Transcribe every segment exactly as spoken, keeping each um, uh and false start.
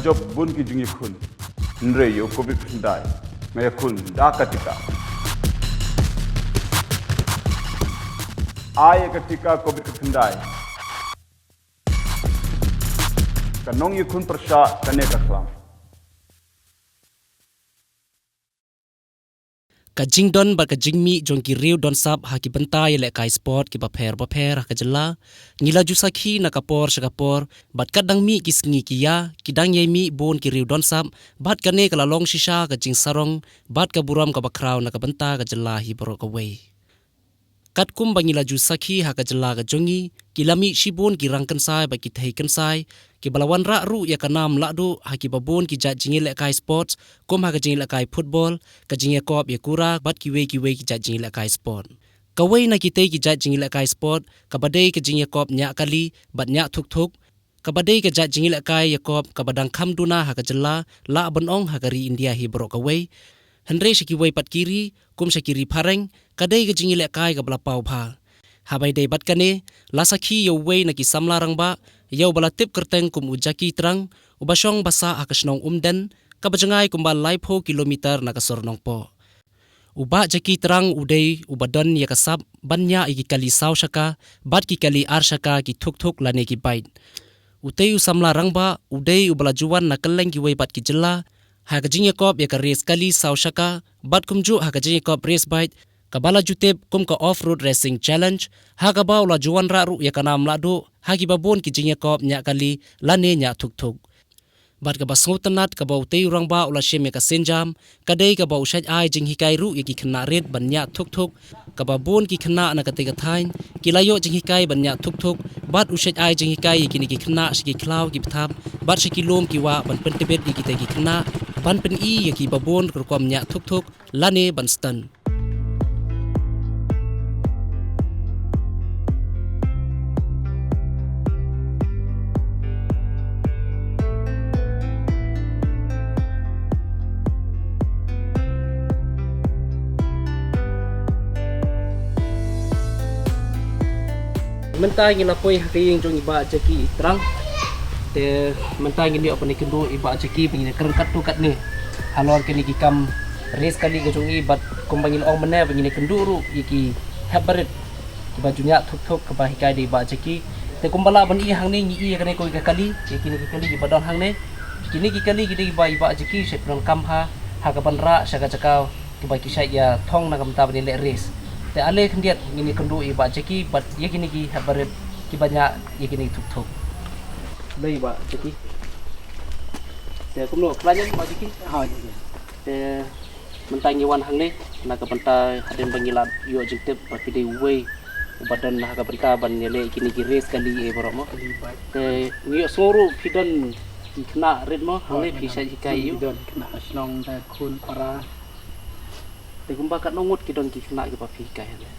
Jop bun ki jingïakhun. Hynrei ïa u covid khyndai nga ïakhun da ka tika. Ai ïa ka tika covid khyndai. Ka nongïakhun pyrshah kane ka khlam. Ka jingdon bad ka jingmih jong ki riew don sap ha ki bynta ïalehkai sport kiba pher bapher ha ka jylla, ngi la ju sakhi na ka por sha ka por, bad kat dang mih ki sngi ki ïa, ki dang ïai mih bun ki riew don sap, bad kane ka la long shisha ka jingsarong bad ka burom kaba khraw na ka bynta ka jylla hi baroh kawei. Katkum ba ngi la ju sakhi ha ka jylla ka jong ngi, ki la mih shibun ki rang kynsai bad ki thei kynsai, kiba la wanrah ruh ïa ka nam lahduh ha kiba bun ki jait jingïalehkai sports, kum ha ka jingïalehkai football, ka jingïakop ïakura bad kiwei kiwei ki jait jingïalehkai sport. Kawei na kitei ki jait jingïalehkai sport kaba dei ka jingïakop ñiah kali bad ñiah thukthuk, kaba dei ka jait jingïalehkai ïakop kaba dang kham duna ha ka jylla, lah ban ong ha ka ri India hi baroh kawei. Hynrei sha kiwei pat ki ri, kum sha ki ri phareng, ka dei ka jingïalehkai kaba la paw bha. Haba ïadei bad kane, la sakhi ïa uwei na ki samla rangbah, ïa uba la tip kyrteng kum u Jackie Trang, uba shong ba sah ha ka shnong Umden, kaba jngai kumba laiphew kilometer na ka sor Nongpoh. U Bah Jackie Trang u dei uba don ïa ka sap ban ñiah ïa ki kali saw shaka bad ki kali ar shaka ki thukthuk lane ki bait. Utei u samla rangbah u dei uba la ju wan na kylleng kiwei pat ki jylla ha ka jingïakop ïa ka race kali saw shaka bad kumjuh ha ka jingïakop race bait kaba la ju tip kum ka Off Road Racing Challenge, ha kaba u la ju wanrah ruh ïa ka nam lahduh ha kiba bun ki jingïakop ñiah kali lane ñiah thukthuk. Bad kaba sngewtynnat kaba utei u rangbah u la shim ïa ka sienjam, ka dei kaba u shait ai jinghikai ruh ïa ki khynnah rit ban ñiah thukthuk, kaba bun ki khynnah na katei ka thaiñ ki la ïoh jinghikai ban ñiah thukthuk, bad u shait ai jinghikai ïa kine ki khynnah sha ki khlaw ki bthap bad sha ki lum ki wah ban pyntbit ïa kitei ki khynnah ban pyni ïa kiba bun ka rukom ñiah thukthuk lane ban stunt. Mynta ngi la poi ha ka ïing jong i Bah Jackie Trang. Te mynta ngin ïoh ban ïakynduh i Bah Jackie ba ngin ïakren katto katne halor kine ki kam race kali ka jong i, bad kumba ngi la ong mynne ba ngin ïakynduh ruh ïa ki hep barit kiba ju ñiah thukthuk kaba hikai da i Bah Jackie. Te kumba lah ban i hangne ngi i ïa kane kawei ka kali, ïa kine ki kali kiba don hangne. Kine ki kali ki dei kiba i Bah Jackie u shait pyndonkam ha, ha kaban rah sha ka jaka kiba ki shait ïa thong na ka bynta ban ïaleh race. Te ale khyndiat ngin ïakynduh ïa i Bah Jackie bad ïa kine ki hep barit kiba ñiah ïa kine ki thukthuk. Khublei Bah Jackie. Te kumno, khlaiñ em Bah Jackie? Ha, ïa, ïa. Te mynta ngi wan hangne na ka bynta hadien ba ngi la ïoh jingtip ba phi dei uwei uba don ha ka bynta ban ïaleh kine ki race kali ei baroh mo. Kali bike. Te ngi ïohsngew ruh phi don ki khynnah rit mo, ha, hangne phi shait hikai ïa u. Don khynnah shnong da khun para. Te kumba katno ngut ki don ki khynnah kiba phi hikai hangne?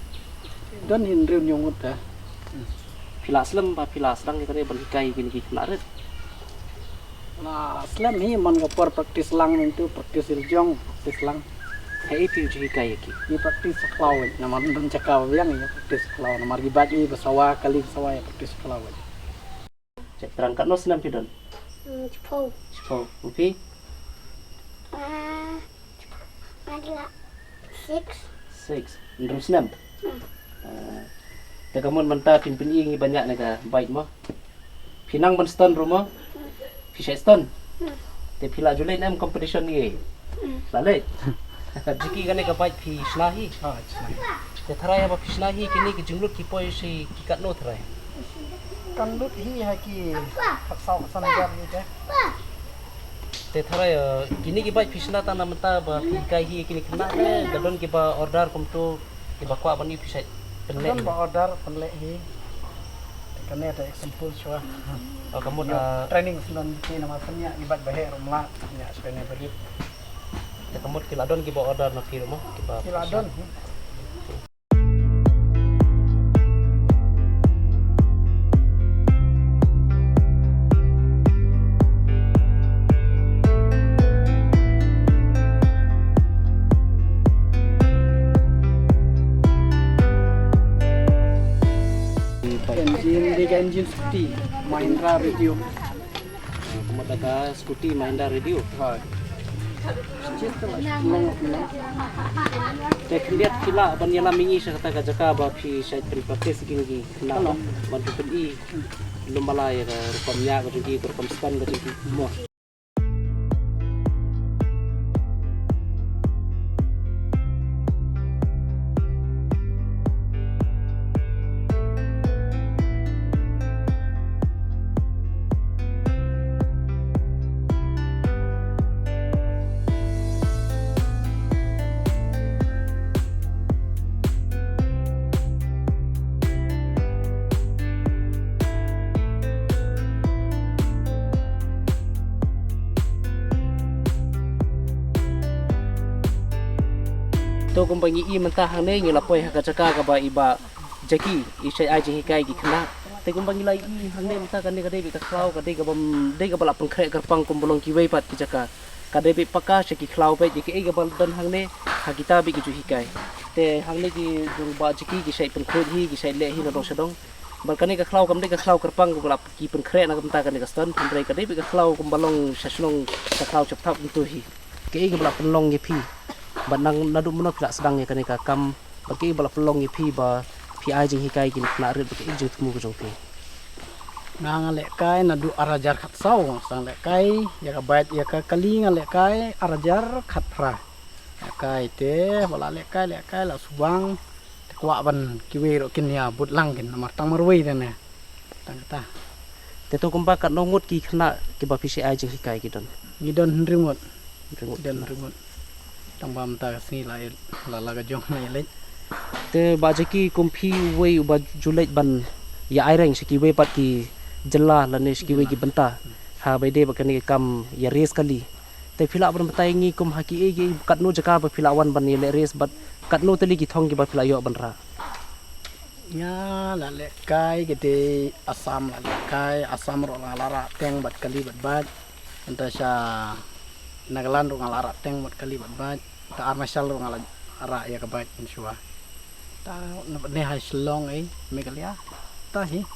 Don hynriew hynñiew ngut te. Phi la slem ba phi la sdang ïa kane ban hikai ïa kine ki khynnah rit? La slem hi man ka por practice lang, nangtu practice iljiong, practice lang. Haei phi ju hikai ïa ki? Ngi practice sa khlaw, namar don jaka ba biang, ngi practice sa khlaw namar ki bike ngi ba sawa, kali ba sawa, ngi practice sa khlaw. Jackie Trang, katno snem phi don? Hmm, shiphew. Shiphew. U phi? Ah, shiphew. Nga la six. Six. Hynriew snem? Hmm. Ah. Te ka mut mynta phin pyni ïa ngi ban ñiah na ka bike mo? Phi nang ban stunt ruh mo? Hmm. Phi shait stunt? Hmm. Te phi la ju leit ne em competition ïa? Hmm. La leit? Jackie, kane ka bike phi shna hi? Ha, shna hi. Te tharai haba phi shna hi kine ki jinglut ki poi shi ki katno tharai? Kan lut hi ha ki khatsaw khatsan hajar hi te. Te tharai, eh, kine ki bike phi shna tang na mynta ba phi hikai hi kine ki khynnah ne ka don kiba order kumto kiba kwah ban ïoh phi shait pynleh? Don ba order pynleh hi. Kane te example shuwa. Oh, ka mut, ïoh, ah, training sdang ki namar pynïa ki bike ba heh ruh mlak, pynïa shuwa ne ba rit. Te ka mut ki la don kiba order na phi ruh mo, kiba, ki la don hi. Engine, dei ka engine scooty, Mahindra Raider. Ka mut Da ka scooty Mahindra Radio. Te khyndiat phi lah ban ïalam ïa ngi sha kata ka jaka ba phi shait pynpractice ïa ki khynnah ban pyn-i lum bala ïa ka rukom ïa ka jong ki, ka rukom spin ka jong ki mo. To kumba ngi i mynta hangne ngi la poi ha ka jaka kaba i Bah Jackie i shait ai jinghikai ki khynnah. Te kumba ngi la i hangne mynta kane ka dei beit ka khlaw ka dei kaba, dei kaba la pynkhreh kyrpang kumba long kiwei pat ki jaka. Ka dei beit paka sha ki khlaw beit, ïa kaei kaba don hangne ha kita beit ki ju hikai. Te hangne ki jong Bah Jackie ki shait pynkhuid hi, ki shait leh hi nadong shadong. Bad kane ka khlaw kam dei ka khlaw kyrpang kaba la ki pynkhreh na ka bynta kane ka stunt, hynrei ka dei beit ka khlaw kumba long sha shnong, ka khlaw chapthap kumto hi. Kaei kaba la pynlong ïa phi bad nang naduh mynno phi la sdang ïa kane ka kam? Bad kaei ba la pynlong ïa phi ba phi ai jinghikai ki khynnah rit, bad kaei ka jingthmu ka jong phi? Nga nga lehkai naduh ar hajar khatsaw, nga sdang lehkai ïa ka bike, ïa ka kali nga lehkai ar hajar khatphra. Lehkai te ba la lehkai lehkai la subang te kwah ban kiwei ruh kin ïa bud lang kin namar tang marwei te ne. Tang kata. Te to kumba katno ngut ki khynnah kiba phi shait ai jinghikai ki don? Ngi don hynriew ngut. Hynriew ngut. Don hynriew ngut. Tang ba mynta ka sngi la, la, la ka jong la ïaleit. Te Bah Jackie kum phi uwei uba ju leit ban ïa aireng sha kiwei pat ki jylla lane sha kiwei ki bynta, ha ba ïadei bad kane ka kam ïa race kali. Te phi lah ban batai ïa ngi kum ha kiei kiei, katno jaka ba phi lah wan ban ïaleh race bad katno tylli ki thong kiba phi lah ïoh ban rah? Nga la lehkai kite Assam, la lehkai Assam ruh nga la rah teng bad kali bad bike. Mynta sha Nagaland ruh nga la rah teng bad kali bad bike. Ta Arunachal ruh nga la rah ïa ka bike mynshuwa. Ta ne ha Shillong ei Meghalaya. Ta hi.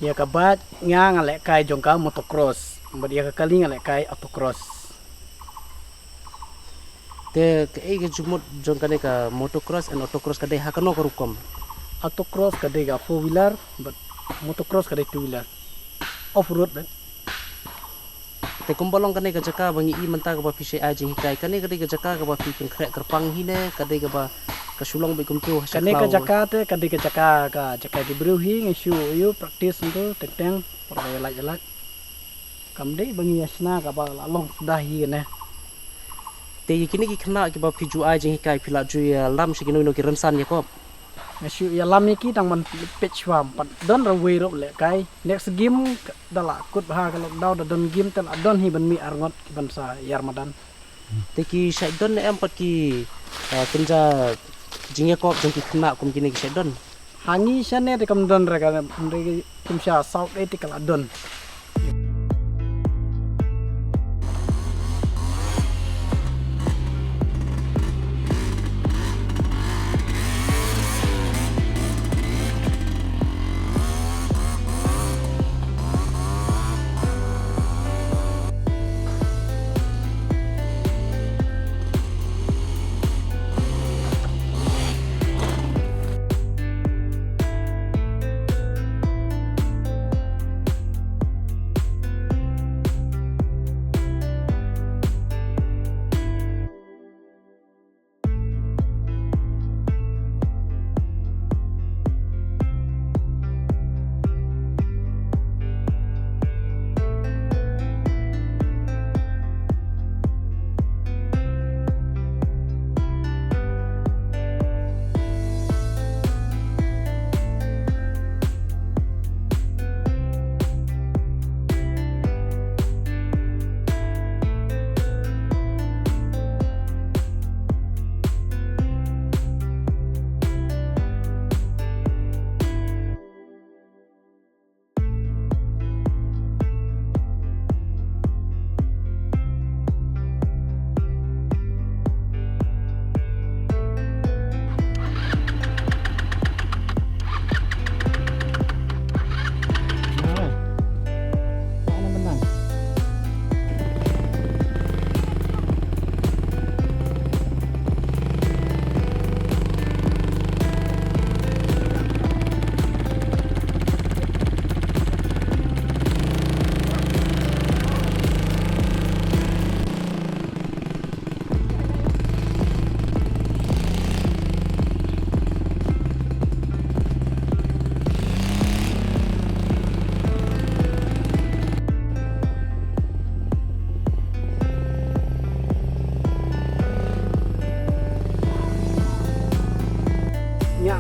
Ïa ka bike nga nga lehkai jong ka motocross. Bad ïa ka kali nga lehkai autocross. Te kaei ka jingmut jong kane ka motocross and autocross, ka dei ha kano ka rukom? Autocross ka dei ka four wheeler, but motocross ka dei two wheeler. Off road, but. Te kumba long kane ka jaka ba ngi i mynta kaba phi shait ai jinghikai, kane ka dei ka jaka kaba phi pynkhreh kyrpang hi ne ka dei kaba ka shu long beit kumto ha sha kane ka khlaw? Jaka te ka dei ka jaka, ka jaka ki briew hi, ngi shu ïa practice ntu teng teng, por ba ïalait ïalait. Kam dei ba ngi ïa shna kaba la long suda hi kane. Te ïa kine ki khynnah kiba phi ju ai jinghikai phi la ju ïalam sha kino kino ki rynsan ïa kop? Nga shu ïalam ïa ki tang ban peit shuwa, pat don ra wei ruh lehkai. Next game da la kut bha ka lockdown, da don game te la don hi ban mih arngut ki ban sa ïar madan. Te ki shait don ne em pat ki, ah, kynja jingïakop jong ki khynnah kum kine, ki shait don? Ha ngi shane te kam don re ka, re ki kum sha South East te ka la don.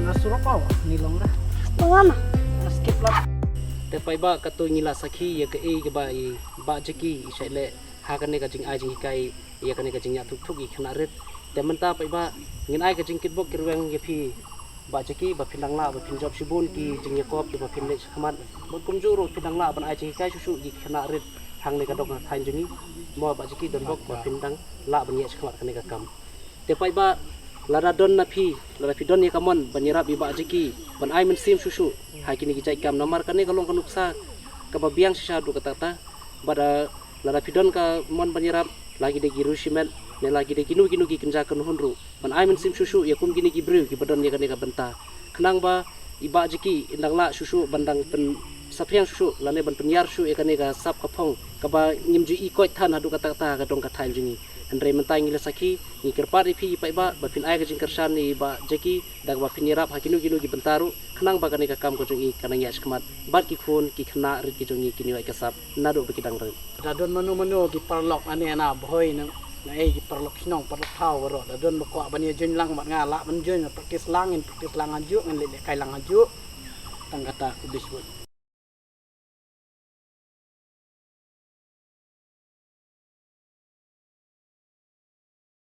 Surok aw, ni long da. Mama. Skip lah. Te paidbah, kato ngi la sakhi ïa kaei kaba i Bah Jackie i shait leh ha kane ka jingai jinghikai ïa kane ka jingïaid thuk thuk ïa ki khynnah rit. Te mynta paidbah, ngin ai ka jingkitbok kirweng ïa phi Bah Jackie ba phin dang lah ba phin jop shibun ki jingïakop kiba phin leh shakhmat. Bad kumjuh ruh phin dang lah ban ai jinghikai shuh shuh ïa ki khynnah rit hangne ka dong ka thaiñ jong ngi. Mo Bah Jackie, don bok ba phin dang lah ban ïaid shakhmat kane ka kam. Te paidbah, lada don na phi, lada phi don ïa ka mon ban ïarap ïa Bah Jackie ban ai mynsiem shuh shuh ha kine ki jait kam, namar kane ka long ka nuksa kaba biang shisha haduh katta katta. Bad lada phi don ka mon ban ïarap, la ki dei ki riew shimet ne la ki dei kino kino ki kynja kynhun ruh, ban ai mynsiem shuh shuh ïa kum kine ki briew kiba don ïa kane ka bynta, khnang ba i Bah Jackie in dang lah shuh shuh ban dang pynsaphriang shuh shuh lane ban pynïar shuh ïa kane ka sap ka phong kaba ngim ju i koit than haduh katta katta ha ka dong ka thaiñ jong ngi. Hynrei mynta ngi la sakhi, ngi kyrpad ïa phi paidbah ba phin ai ka jingkyrshan ïa i Bah Jackie da kaba phin ïarap ha kino kino ki bynta ruh, khnang ba kane ka kam ka jong i kan nang ïaid shakhmat bad ki khun ki khynnah rit ki jong ngi kin ïoh ai ka sap naduh ba ki dang rit. Da don mano mano ki paralok ane na Bhoi na na ei ki paralok shnong paralok thaw baroh, da don ba kwah ban ïa join lang bad nga, lah ban join, practice lang, ngin practice lang hajuh, ngin leh lehkai lang hajuh. Tang kata, khublei shibun.